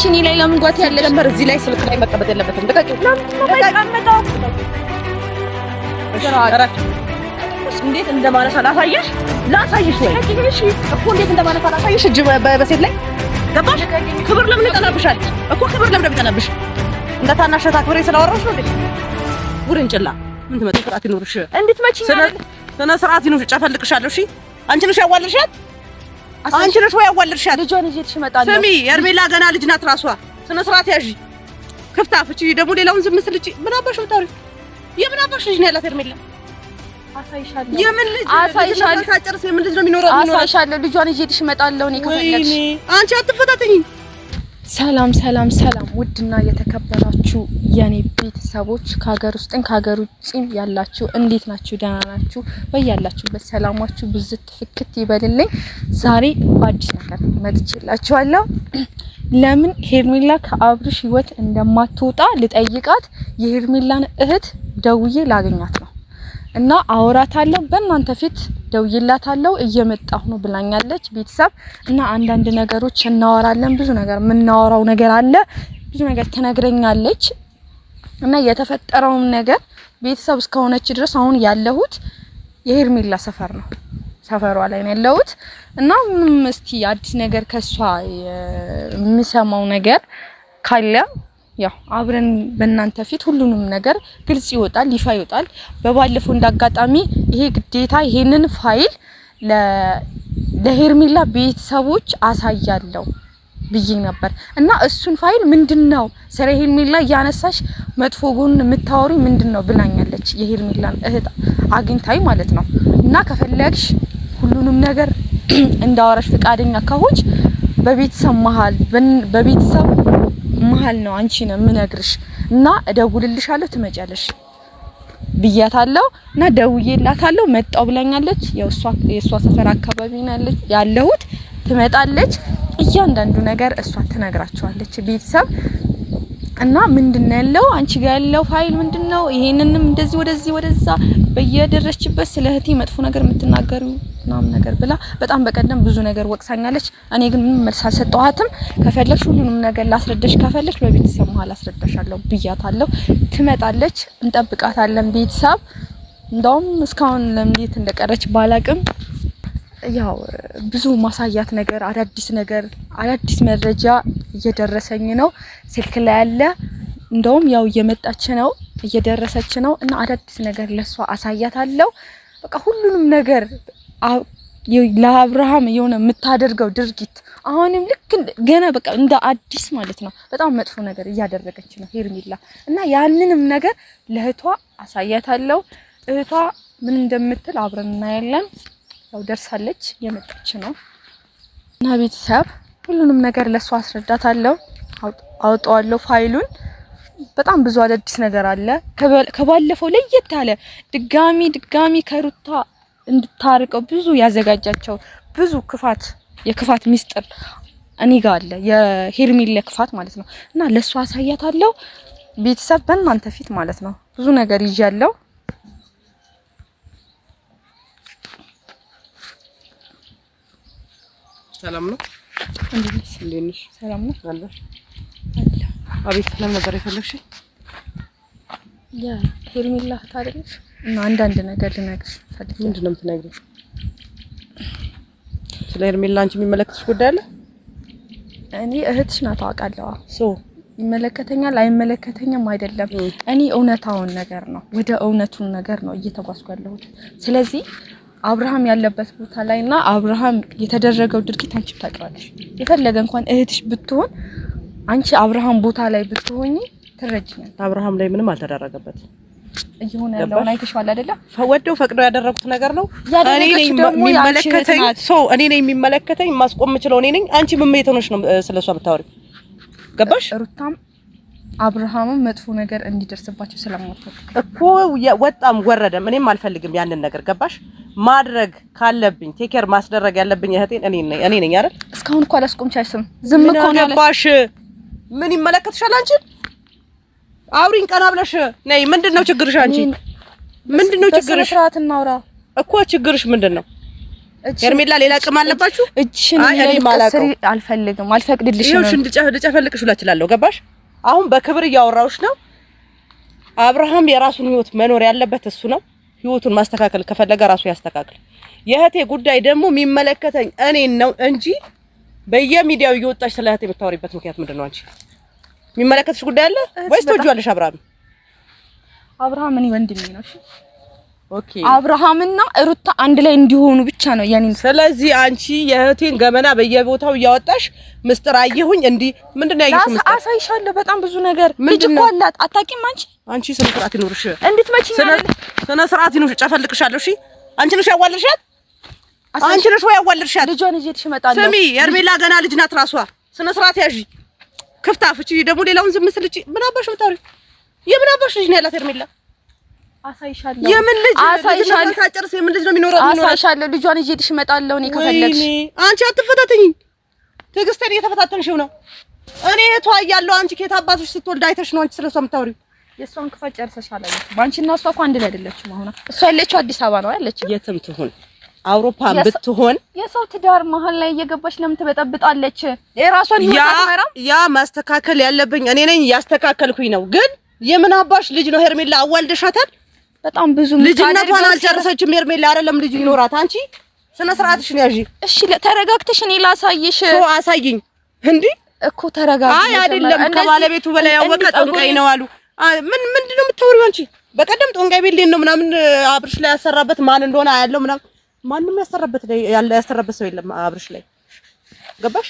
አንቺ እኔ ላይ ለምን ጓት ያለሽ? ጀመር እዚህ ላይ ስልክ ላይ መቀመጥ የለበትም። ልቀቂው። ለምንድን ነው እንዴት እንደማነሳ ላሳየሽ፣ ላሳየሽ ወይ እኮ እንዴት እንደማነሳ ላሳየሽ። እጅ በሴት ላይ ገባሽ? ክብር ለምን ይጠላብሻል እኮ ክብር ለምን ይጠላብሽ? እንደ ታናሽ እህት አክብሬ ስላወራሽ ነው እንዴ? ውርንጭላ ምን ትመጪ? ስርዓት ይኑርሽ። እንድትመጪኝ አይደል? ስነ ስርዓት ይኑርሽ። ጨፈልቅሻለሁ። እሺ አንቺ ነሽ ያዋለድሻት? አንቺ ነሽ ወይ ያዋለድሻት? ልጇን ይዤልሽ እመጣለሁ። ስሚ ሄርሜላ ገና ልጅ ናት ራሷ። ስነ ስርዓት ያዢ። ክፍታ ፍቺ ደግሞ ሌላውን ዝም ስልጪ። ምን አባሽ የምታወሪው? የምን አባሽ ልጅ ነው ያላት ሄርሜላ? አሳይሻለሁ። የምን ልጅ አሳይሻለሁ። ሳጨርስ የምን ልጅ ነው የሚኖረው? አሳይሻለሁ። ልጇን ይዤልሽ እመጣለሁ እኔ ከፈለግሽ። አንቺ አትፈታተኝም። ሰላም ሰላም ሰላም! ውድና የተከበራችሁ የኔ ቤተሰቦች ከሀገር ውስጥም ከሀገር ውጭም ያላችሁ እንዴት ናችሁ? ደህና ናችሁ? በያላችሁበት ሰላማችሁ ብዝት ፍክት ይበልልኝ። ዛሬ በአዲስ ነገር መጥቼላችኋለሁ። ለምን ሄርሜላ ከአብርሽ ህይወት እንደማትወጣ ልጠይቃት የሄርሜላን እህት ደውዬ ላገኛት ነው እና አወራታለሁ። በእናንተ ፊት ደውዬላታለሁ። እየመጣሁ ነው ብላኛለች። ቤተሰብ እና አንዳንድ ነገሮች እናወራለን። ብዙ ነገር የምናወራው ነገር አለ። ብዙ ነገር ትነግረኛለች እና የተፈጠረውን ነገር ቤተሰብ እስከሆነች ድረስ አሁን ያለሁት የሄርሜላ ሰፈር ነው፣ ሰፈሯ ላይ ነው ያለሁት እና ምንም እስቲ አዲስ ነገር ከሷ የምሰማው ነገር ካለ ያው አብረን በእናንተ ፊት ሁሉንም ነገር ግልጽ ይወጣል፣ ይፋ ይወጣል። በባለፈው እንዳጋጣሚ ይሄ ግዴታ ይሄንን ፋይል ለሄርሜላ ቤተሰቦች አሳያለሁ ብዬ ነበር እና እሱን ፋይል ምንድነው ስለ ሄርሜላ እያነሳሽ መጥፎ ጎን የምታወሪ ምንድነው ብላኛለች። የሄርሜላን እህት አግኝታኝ ማለት ነው። እና ከፈለግሽ ሁሉንም ነገር እንዳወራሽ ፈቃደኛ ከሆንሽ በቤተሰብ መሀል በቤተሰብ መሀል ነው አንቺ ነው የምነግርሽ እና እደውልልሻለሁ ትመጫለሽ ብያታለሁ እና ደውዬላታለሁ። መጣው ብላኛለች። የሷ ሰፈር አካባቢ ነው ያለሁት። ትመጣለች። እያንዳንዱ ነገር እሷ ትነግራቸዋለች ቤተሰብ እና ምንድነው ያለው አንቺ ጋር ያለው ፋይል ምንድነው? ይሄንንም እንደዚህ ወደዚህ ወደዛ በየደረስችበት ስለ እህቴ መጥፎ ነገር የምትናገሩ ምናምን ነገር ብላ በጣም በቀደም ብዙ ነገር ወቅሳኛለች። እኔ ግን ምንም መልስ አልሰጠኋትም። ከፈለግሽ ሁሉንም ነገር ላስረዳሽ፣ ከፈለግሽ በቤተሰብ መሀል አስረዳሻለሁ ብያታለሁ። ትመጣለች፣ እንጠብቃታለን። ቤተሰብ እንደውም እስካሁን ለምን እንደቀረች ባላቅም ያው ብዙ ማሳያት ነገር አዳዲስ ነገር አዳዲስ መረጃ እየደረሰኝ ነው። ስልክ ላይ ያለ እንደውም ያው እየመጣች ነው እየደረሰች ነው እና አዳዲስ ነገር ለሷ አሳያታለሁ። በቃ ሁሉንም ነገር ለአብርሃም የሆነ የምታደርገው ድርጊት አሁንም ልክ ገና በቃ እንደ አዲስ ማለት ነው በጣም መጥፎ ነገር እያደረገች ነው ሄርሜላ እና ያንንም ነገር ለእህቷ አሳያታለሁ። እህቷ ምን እንደምትል አብረን እናያለን። ያው ደርሳለች፣ የመጣች ነው እና ቤተሰብ ሁሉንም ነገር ለእሷ አስረዳታለሁ፣ አውጣዋለሁ ፋይሉን። በጣም ብዙ አዳዲስ ነገር አለ ከባለፈው ለየት ያለ ድጋሚ ድጋሚ ከሩታ እንድታርቀው ብዙ ያዘጋጃቸው ብዙ ክፋት የክፋት ሚስጥር እኔ ጋር አለ፣ የሄርሜላ ክፋት ማለት ነው። እና ለእሷ አሳያታለሁ ቤተሰብ በእናንተ ፊት ማለት ነው። ብዙ ነገር ይዣለሁ። ሰላም ነው? እንዴት ነሽ? እንዴት ነሽ? ሰላም ነው አለሽ? አለ። አቤት። ለምን ነበር የፈለግሽኝ? የሄርሜላ እህት አይደለሽ? እና አንዳንድ ነገር ልነግርሽ ፈልጌ። ምንድን ነው የምትነግሪኝ? ስለ ሄርሜላ አንቺ የሚመለከትሽ ጉዳይ አለ? እኔ እህትሽ ናት አውቃለሁ። so ይመለከተኛል አይመለከተኝም አይደለም። እኔ እውነታውን ነገር ነው ወደ እውነቱን ነገር ነው እየተጓዝኩ ያለሁት። ስለዚህ አብርሃም ያለበት ቦታ ላይ እና አብርሃም የተደረገው ድርጊት አንቺ ታውቂዋለሽ። የፈለገ እንኳን እህትሽ ብትሆን አንቺ አብርሃም ቦታ ላይ ብትሆኚ ትረጅኛለሽ። አብርሃም ላይ ምንም አልተደረገበት እየሆነ ያለውን አይተሽዋል አይደለ? ወደው ፈቅደው ያደረጉት ነገር ነው። እኔ ነኝ የሚመለከተኝ ሰው እኔ ነኝ የሚመለከተኝ፣ ማስቆም የምችለው እኔ ነኝ። አንቺ ምን የት ሆነሽ ነው ስለሷ የምታወሪው? ገባሽ? ሩታም አብርሃምም መጥፎ ነገር እንዲደርስባቸው ስለማልፈልግ እኮ ወጣም ወረደም እኔም አልፈልግም ያንን ነገር። ገባሽ? ማድረግ ካለብኝ take care ማስደረግ ያለብኝ እህቴን እኔ ነኝ እኔ ነኝ አይደል? እስካሁን እኮ አላስቆምቻችም። ዝም እኮ ነው ገባሽ? ምን ይመለከትሻል አንቺን? አውሪኝ ቀና ብለሽ ነይ። ምንድን ነው ችግርሽ? አንቺ ምንድን ነው ችግርሽ? በስነ ስርዓት እናውራ እኮ። ችግርሽ ምንድን ነው? ሄርሜላ ሌላ ቅም አለባችሁ። እጅሽን አልፈልግም፣ አልፈቅድልሽም። ይኸውልሽ እንድጨፈልቅሽ ሁላ እችላለሁ። ገባሽ? አሁን በክብር እያወራሁሽ ነው። አብርሃም የራሱን ህይወት መኖር ያለበት እሱ ነው። ህይወቱን ማስተካከል ከፈለገ ራሱ ያስተካክል። የእህቴ ጉዳይ ደግሞ የሚመለከተኝ እኔን ነው እንጂ በየሚዲያው እየወጣሽ ስለ እህቴ የምታወሪበት ምክንያት ምንድን ነው? አንቺ የሚመለከትሽ ጉዳይ አለ ወይስ ትወጂዋለሽ? አብርሃም አብርሃም እኔ ወንድሜ ነው። እሺ okay። አብርሃምና ሩታ አንድ ላይ እንዲሆኑ ብቻ ነው የኔ። ስለዚህ አንቺ የእህቴን ገመና በየቦታው እያወጣሽ ምስጢር አየሁኝ እንዲህ ምንድን ነው ያየሽው? ምስጢር አሳይሻለሁ። በጣም ብዙ ነገር ልጅ እኮ አላት። አታውቂም አንቺ። አንቺ ስነ ስርዓት ይኑርሽ። እንድትመጪኝ ስነ ስርዓት ይኑርሽ። ጨፈልቅሻለሁ። እሺ አንቺ ነሽ ያዋለድሻት። አንቺ ነሽ ወይ ያዋለድሻት? ልጇን ይዤልሽ እመጣለሁ። ስሚ ሄርሜላ ገና ልጅ ናት ራሷ። ስነ ስርዓት ያዢ። ክፍት አፍቺ ደግሞ ሌላውን ዝም ስልጪ። ምን አባሽ የምታወሪው? የምን አባሽ ልጅ ነው ያላት ሄርሜላ? አሳይሻለሁ። የምን ልጅ አሳይሻለሁ። ሳጨርስ የምን ልጅ ነው የሚኖረው? አሳይሻለሁ። ልጇን ይዤልሽ እመጣለሁ እኔ ከፈለግሽ። አንቺ አትፈታተኝ። ትዕግስቴን እየተፈታተንሽው ነው። እኔ እህቷ እያለሁ አንቺ ከየት አባትሽ ስትወልድ አይተሽ ነው አንቺ ስለሷ የምታወሪው? የእሷን ክፋት ጨርሰሻል አለች። በአንቺና እሷ እኮ አንድ ላይ አይደለችም። አሁን እሷ ያለችው አዲስ አበባ ነው ያለችው። የትም ትሁን አውሮፓ ብትሆን የሰው ትዳር መሀል ላይ እየገባች ለምን ትበጠብጣለች? የራሷን ህይወት አትመራም። ያ ማስተካከል ያለብኝ እኔ ነኝ፣ እያስተካከልኩኝ ነው። ግን የምን አባሽ ልጅ ነው ሄርሜላ? አዋልደሻታል። በጣም ብዙ ልጅነቷን አልጨረሰችም ሄርሜላ። አይደለም ልጅ ይኖራት። አንቺ ስነ ስርዓትሽን ያዢ። እሺ ተረጋግተሽ እኔ ላሳይሽ። ሰው አሳይኝ እንዴ እኮ ተረጋግተሽ። አይ አይደለም፣ ከባለቤቱ በላይ ያወቀ ጠንቋይ ነው አሉ። ምን ምንድን ነው የምታወሪው አንቺ? በቀደም ጠንቋይ ቤት ነው ምናምን አብርሽ ላይ ያሰራበት ማን እንደሆነ አያለው ምናምን። ማንም ያሰራበት ላይ ያሰራበት ሰው የለም አብርሽ ላይ ገባሽ?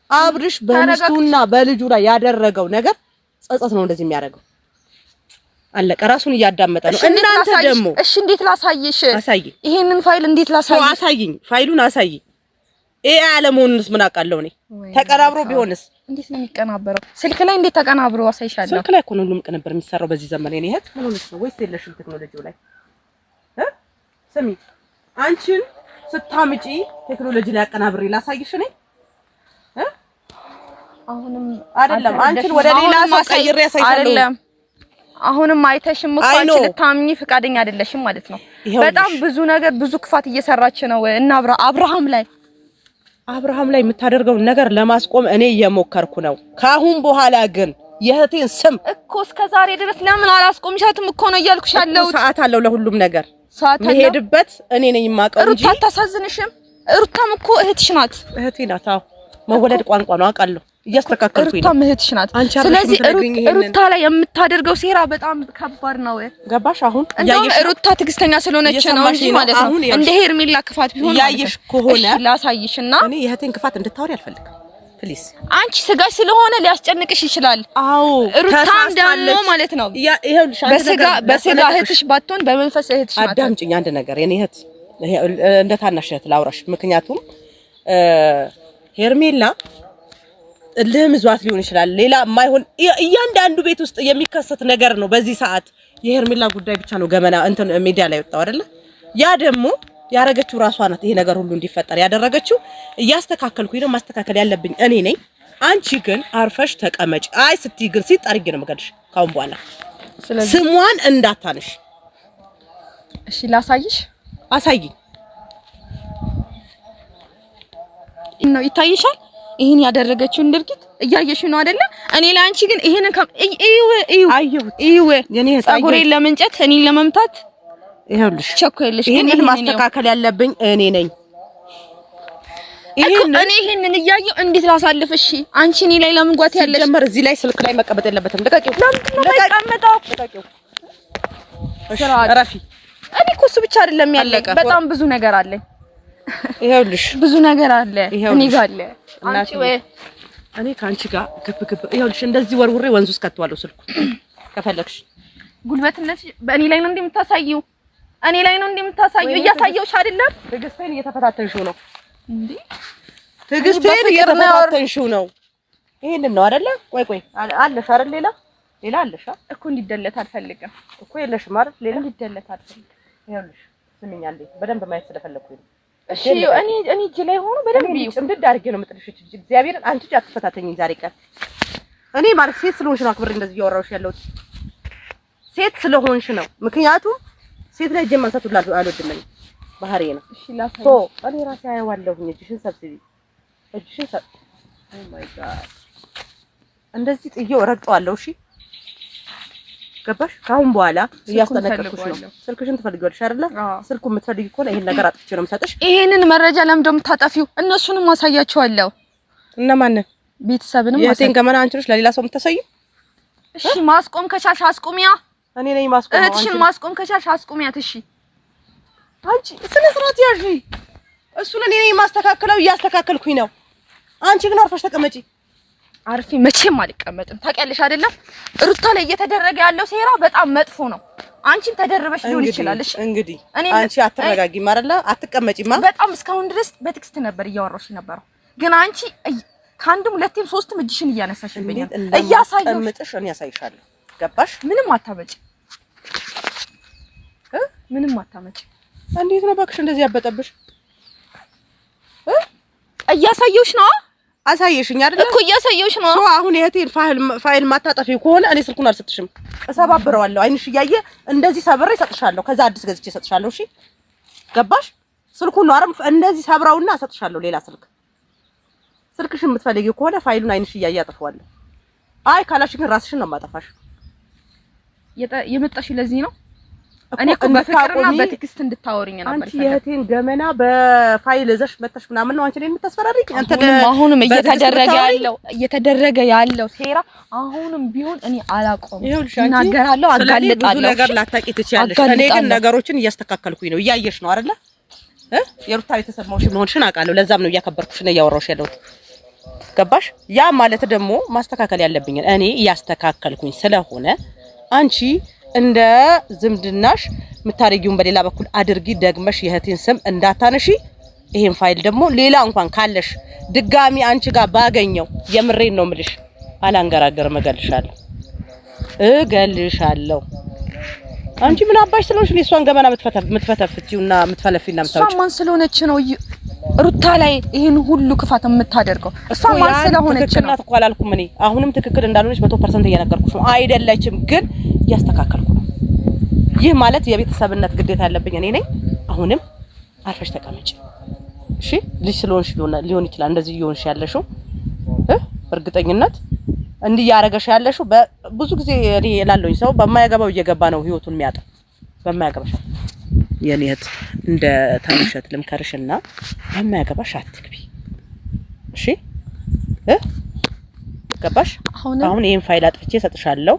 አብርሽ በሚስቱና በልጁ ላይ ያደረገው ነገር ጸጸት ነው እንደዚህ የሚያደርገው። አለቀ። ራሱን እያዳመጠ ነው። እናንተ ደግሞ እሺ፣ እንዴት ላሳይሽ? አሳይኝ። ይሄንን ፋይል እንዴት ላሳይሽ? አሳይኝ፣ ፋይሉን አሳይኝ። AI አለመሆኑንስ ምን አውቃለሁ እኔ? ተቀናብሮ ቢሆንስ እንዴት ነው የሚቀናበረው? ስልክ ላይ እንዴት ተቀናብሮ አሳይሻለሁ። ስልክ ላይ እኮ ነው ሁሉም ቅንብር የሚሰራው በዚህ ዘመን። የኔ እህት ምን ሆነሽ ነው? ወይስ የለሽም ቴክኖሎጂው ላይ? ስሚ፣ አንቺን ስታምጪ ቴክኖሎጂ ላይ አቀናብሬ ላሳይሽ እኔ አሁንም አይደለም አንቺን ወደ ሌላ ሰው ቀይሬ አሳይሻለሁ። አይደለም አሁንም አይተሽም እኮ አንቺ ልታምኚ ፈቃደኛ አይደለሽም ማለት ነው። በጣም ብዙ ነገር ብዙ ክፋት እየሰራች ነው እና አብርሃም ላይ አብርሃም ላይ የምታደርገውን ነገር ለማስቆም እኔ እየሞከርኩ ነው። ከአሁን በኋላ ግን የእህቴን ስም እኮ እስከ ዛሬ ድረስ ለምን አላስቆምሻትም እኮ ነው እያልኩሽ ያለሁት። ሰዓት አለው ለሁሉም ነገር ሰዓት አለው። የምሄድበት እኔ ነኝ የማውቀው እንጂ ሩታ አታሳዝንሽም? ሩታም እኮ እህትሽ ናት። እህቴ ናት። አዎ መወለድ ቋንቋ ነው አውቃለሁ። እያስተካከልኩኝ ነው። ሩታም እህትሽ ናት። ስለዚህ ሩታ ላይ የምታደርገው ሴራ በጣም ከባድ ነው። ገባሽ? አሁን እንደውም ሩታ ትዕግስተኛ ስለሆነች ነው እንጂ ማለት ነው እንደ ሄርሜላ ክፋት ቢሆን እያየሽ ከሆነ ላሳይሽና እኔ የእህቴን ክፋት እንድታወሪ አልፈልግም። please አንቺ ስጋሽ ስለሆነ ሊያስጨንቅሽ ይችላል። አዎ ሩታም ደግሞ ማለት ነው በስጋ በስጋ እህትሽ ባትሆን በመንፈስ እህትሽ ናት። አዳምጪኝ አንድ ነገር የኔ እህት እንደ ታናሽ እህት ላውራሽ። ምክንያቱም ሄርሜላ እልህም ይዟት ሊሆን ይችላል። ሌላ የማይሆን እያንዳንዱ ቤት ውስጥ የሚከሰት ነገር ነው። በዚህ ሰዓት የሄርሜላ ጉዳይ ብቻ ነው ገመና እንትን ሚዲያ ላይ ወጣው አይደለ? ያ ደግሞ ያረገችው ራሷ ናት። ይሄ ነገር ሁሉ እንዲፈጠር ያደረገችው እያስተካከልኩኝ ነው። ማስተካከል ያለብኝ እኔ ነኝ። አንቺ ግን አርፈሽ ተቀመጭ። አይ ስትይ ግን ሲጠርጊ ነው የምገልሽ። ካሁን በኋላ ስሟን እንዳታንሽ እሺ። ላሳይሽ። አሳይኝ ነው ይታይሻል። ይሄን ያደረገችውን ድርጊት እያየሽ ነው አይደለ? እኔ ለአንቺ ግን ይሄንን እዩ እዩ እዩ ፀጉሬን ለመንጨት እኔን ለመምታት ይኸውልሽ ቸኮልሽ። ግን ይሄንን ማስተካከል ያለብኝ እኔ ነኝ። እኔ ይሄንን እያየሁ እንዴት ላሳልፍ? እሺ አንቺ እኔ ላይ ለምን ጓት ያለሽ? ሲጀመር እዚህ ላይ ስልክ ላይ መቀመጥ የለበትም። ልቀቂው። ለምንድን ነው የማይቀመጠው? ልቀቂው። እሺ እረፊ። እኔ እኮ እሱ ብቻ አይደለም ያለኝ፣ በጣም ብዙ ነገር አለኝ። ይኸውልሽ ብዙ ነገር አለ እኔ ጋር አለ። አንቺ ወይ እኔ ከአንቺ ጋር ግብ ግብ ይኸውልሽ፣ እንደዚህ ወርውሬ ወንዝ ውስጥ ከተዋለሁ ስልኩ ከፈለግሽ። ጉልበትነት በእኔ ላይ ነው እንደምታሳየው፣ እኔ ላይ ነው እንደምታሳየው። እያሳየሁሽ አይደለም። ትዕግስቴን እየተፈታተንሽው ነው እንዴ? ትዕግስቴን እየተፈታተንሽው ነው። ይሄንን ነው አይደለ? ቆይ ቆይ አለሽ አይደል? ሌላ ሌላ አለሽ እኮ እንዲደለት አልፈልግም እኮ የለሽም አይደል? ሌላ እንዲደለት አልፈልግም። ይኸውልሽ ስሚኝ አንዴ በደንብ ማየት ስለፈለኩኝ ነው። እሺ እኔ እኔ እጅ ላይ ሆኖ በደንብ እዩ። ጭምድድ አድርጌ ነው የምጥልሽ። እጅ እግዚአብሔርን አንቺ እጅ አትፈታተኝኝ ዛሬ ቀን። እኔ ማለት ሴት ስለሆንሽ ነው አክብሬ እንደዚህ እያወራሁሽ ያለሁት ሴት ስለሆንሽ ነው። ምክንያቱም ሴት ላይ እጄን ማንሳት ሁላ አልወድም እኔ ባህሪ ነው። እሺ ላሳይሽ። So እኔ ራሴ አየዋለሁኝ። እጅሽን ሰብስቢ፣ እጅሽን ሰብ oh my God፣ እንደዚህ ጥዬው እረግጠዋለሁ። እሺ ገባሽ? ከአሁን በኋላ እያስጠነቀቅኩሽ ነው። ስልክሽን ትፈልጊዋለሽ አይደለ? ስልኩ የምትፈልጊ ከሆነ ይሄን ነገር አጥፍቼ ነው የምሰጥሽ። ይሄንን መረጃ ለምን እንደምታጠፊው እነሱንም አሳያቸዋለሁ። እነማንን? ቤተሰብንም። የእህቴን ገመና አንቺ ነሽ ለሌላ ሰው የምታሳይው? እሺ ማስቆም ከቻልሽ አስቁሚያ። እኔ ነኝ ማስቆም። እህትሽን ማስቆም ከቻልሽ አስቁሚያት። እሺ አንቺ ስነ ስርዓት ያዢ። እሱን እኔ ነኝ የማስተካከለው፣ እያስተካከልኩኝ ነው። አንቺ ግን አርፈሽ ተቀመጪ። አርፌ መቼም አልቀመጥም። ታውቂያለሽ አይደለም? ሩታ ላይ እየተደረገ ያለው ሴራ በጣም መጥፎ ነው። አንቺም ተደርበሽ ሊሆን ይችላል። እሺ እንግዲህ አንቺ አትረጋጊም አይደለ? አትቀመጪማ። በጣም እስካሁን ድረስ በትዕግስት ነበር እያወራሁሽ የነበረው፣ ግን አንቺ ከአንድም ሁለቴም ሶስትም እጅሽን እያነሳሽብኝ እያሳየሁሽ እኔ አሳይሻለሁ። ገባሽ? ምንም አታመጪ፣ ምንም አታመጪ። እንዴት ነው እባክሽ እንደዚህ ያበጠብሽ? እያሳየሁሽ ነው። አሳየሽኝ አይደለ እኮ እያሳየሁሽ ነው። So አሁን የእህቴን ፋይል ማታጠፊው ከሆነ እኔ ስልኩን አልሰጥሽም፣ እሰባብረዋለሁ። አይንሽ እያየ እንደዚህ ሰብሬ እሰጥሻለሁ። ከዛ አዲስ ገዝቼ እሰጥሻለሁ። እሺ ገባሽ? ስልኩን ነው አይደል? እንደዚህ ሰብረውና እሰጥሻለሁ ሌላ ስልክ። ስልክሽን የምትፈልጊው ከሆነ ፋይሉን አይንሽ እያየ አጥፈዋለሁ። አይ ካላሽ ግን ራስሽን ነው የማጠፋሽ። የመጣሽው ለዚህ ነው። እኔ እኮ በፍቅርና በትዕግስት እንድታወሪኝ ነበር። አንቺ የእህቴን ገመና በፋይል ይዘሽ መተሽ ምናምን ነው አንቺ እኔን የምታስፈራሪኝ? አንተ አሁንም እየተደረገ ያለው ሴራ አሁንም ቢሆን እኔ አላቆምም፣ እናገራለሁ፣ አጋልጣለሁ። ብዙ ነገር ላታውቂ ትችያለሽ። እኔ ግን ነገሮችን እያስተካከልኩኝ ነው። እያየሽ ነው አይደለ? የሩታ ቤተሰብ መሆንሽን አውቃለሁ። ለዛም ነው እያከበርኩሽ ነው እያወራሁሽ ያለሁት። ገባሽ? ያ ማለት ደግሞ ማስተካከል ያለብኝን እኔ እያስተካከልኩኝ ስለሆነ አንቺ እንደ ዝምድናሽ የምታደርጊውን በሌላ በኩል አድርጊ። ደግመሽ የእህቴን ስም እንዳታነሺ። ይሄን ፋይል ደግሞ ሌላ እንኳን ካለሽ ድጋሚ አንቺ ጋር ባገኘው የምሬን ነው ምልሽ፣ አላንገራገርም፣ እገልሻለሁ እገልሻለሁ። አንቺ ምን አባሽ ስለሆንሽ ነው የእሷን ገመና የምትፈተፍቺውና የምትፈለፊና የምታወጪው? እሷ ማን ስለሆነች ነው ሩታ ላይ ይሄን ሁሉ ክፋት የምታደርገው? እሷ ማን ስለሆነች ነው? ትክክል ናት እኮ አላልኩም እኔ። አሁንም ትክክል እንዳልሆነች 100% እየነገርኩሽ ነው። አይደለችም፣ ግን እያስተካከልኩ ነው። ይህ ማለት የቤተሰብነት ግዴታ ያለብኝ እኔ ነኝ። አሁንም አርፈሽ ተቀመጪ እሺ። ልጅ ስለሆንሽ ሊሆን ይችላል እንደዚህ እየሆንሽ ያለሽው እርግጠኝነት እንዲህ እያደረገሽ ያለሽው። ብዙ ጊዜ እኔ እላለሁኝ ሰው በማያገባው እየገባ ነው ህይወቱን የሚያጣው። በማያገባሽ የኔ እህት እንደ ታናሽ ልምከርሽና በማያገባሽ አትግቢ። እሺ እ ገባሽ? አሁን ይሄን ፋይል አጥፍቼ እሰጥሻለሁ።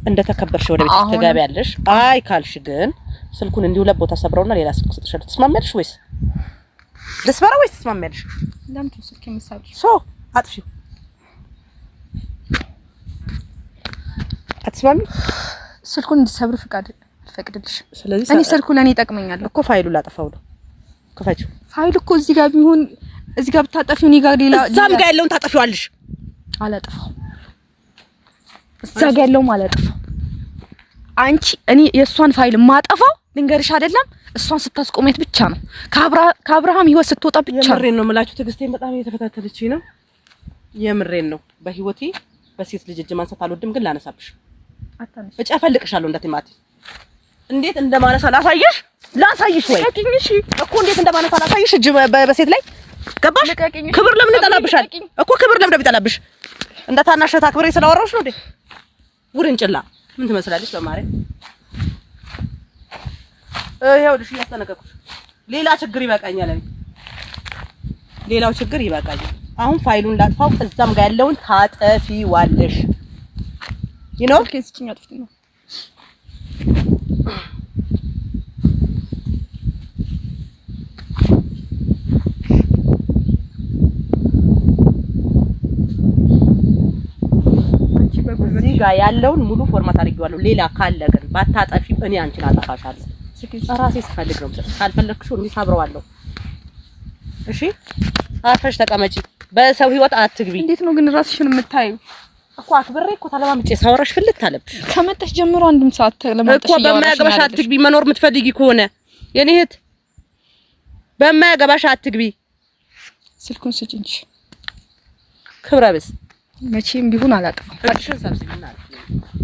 እንደ ተከበርሽ ወደ ቤትሽ ትገቢያለሽ። አይ ካልሽ ግን ስልኩን እንዲሁ ሁለት ቦታ ሰብረውና ሌላ ስልክ እሰጥሻለሁ። ትስማሚያለሽ ወይስ ልስበረው ወይስ ትስማሚያለሽ? ለምንድን ነው ስልክ የምትሰብሪው? So አጥፊው። አትስማሚ? ስልኩን እንድትሰብሪው ፍቃድ አልፈቅድልሽም። ስለዚህ እኔ ስልኩ ለኔ ይጠቅመኛል እኮ ፋይሉ ላጠፋው ነው። ክፈችው። ፋይሉ እኮ እዚህ ጋር ቢሆን እዚህ ጋር ብታጠፊው እኔ ጋር ሌላ እዛም ጋር ያለውን ታጠፊዋለሽ። አላጠፋው እዛ ጋር ያለውም አላጠፋው። አንቺ እኔ የእሷን ፋይል ማጠፋው ልንገርሽ አይደለም እሷን ስታስቆሚያት ብቻ ነው፣ ከአብርሃም ህይወት ስትወጣ ብቻ ነው። የምሬን ነው የምላችሁ። ትዕግስቴን በጣም እየተፈታተለችኝ ነው። የምሬን ነው። በህይወቴ በሴት ልጅ እጅ ማንሳት አልወድም፣ ግን ላነሳብሽ እጨፈልቅሻለሁ። እንዳትማቲ እንዴት እንደማነሳ ላሳየሽ፣ ላሳይሽ ወይ እኮ እንዴት እንደማነሳ ላሳይሽ። እጅ በሴት ላይ ገባሽ? ክብር ለምን ይጠላብሻል እኮ ክብር ለምን ይጠላብሽ? እንደ ታናሽ እህት አክብሬ ስላወራሁሽ ነው እንዴ? ውርንጭላ ምን ትመስላለች? በማርያም ይኸውልሽ፣ እያስጠነቀቅኩሽ ሌላ ችግር ይበቃኛል። ሌላው ችግር ይበቃኛል። አሁን ፋይሉን ላጥፋው። እዛም ጋር ያለውን ታጠፊዋለሽ። You know ነው እዚህ ጋር ያለውን ሙሉ format አድርጌዋለሁ። ሌላ ካለ ግን ባታጠፊ እኔ አንቺን አጠፋሻለሁ። ራሴ ስፈልግ ነው የምሰጥሽ። ካልፈለግሽው እንዲህ ሳብረዋለሁ። እሺ አርፈሽ ተቀመጪ። በሰው ህይወት አትግቢ። እንዴት ነው ግን ራስሽን የምታዩ? እኮ አክብሬ እኮ ተለማምጬ ሳወራሽ ፍልት አለብሽ። ከመጣሽ ጀምሮ አንድም ሰዓት ተለማምጠሽ እኮ በማያገባሽ አትግቢ። መኖር የምትፈልጊ ከሆነ የኔ እህት በማያገባሽ አትግቢ። ስልኩን ስጭኝ። ክብረ ቢስ መቼም ቢሆን አላጠፋም። እጅሽን ሰብስቢና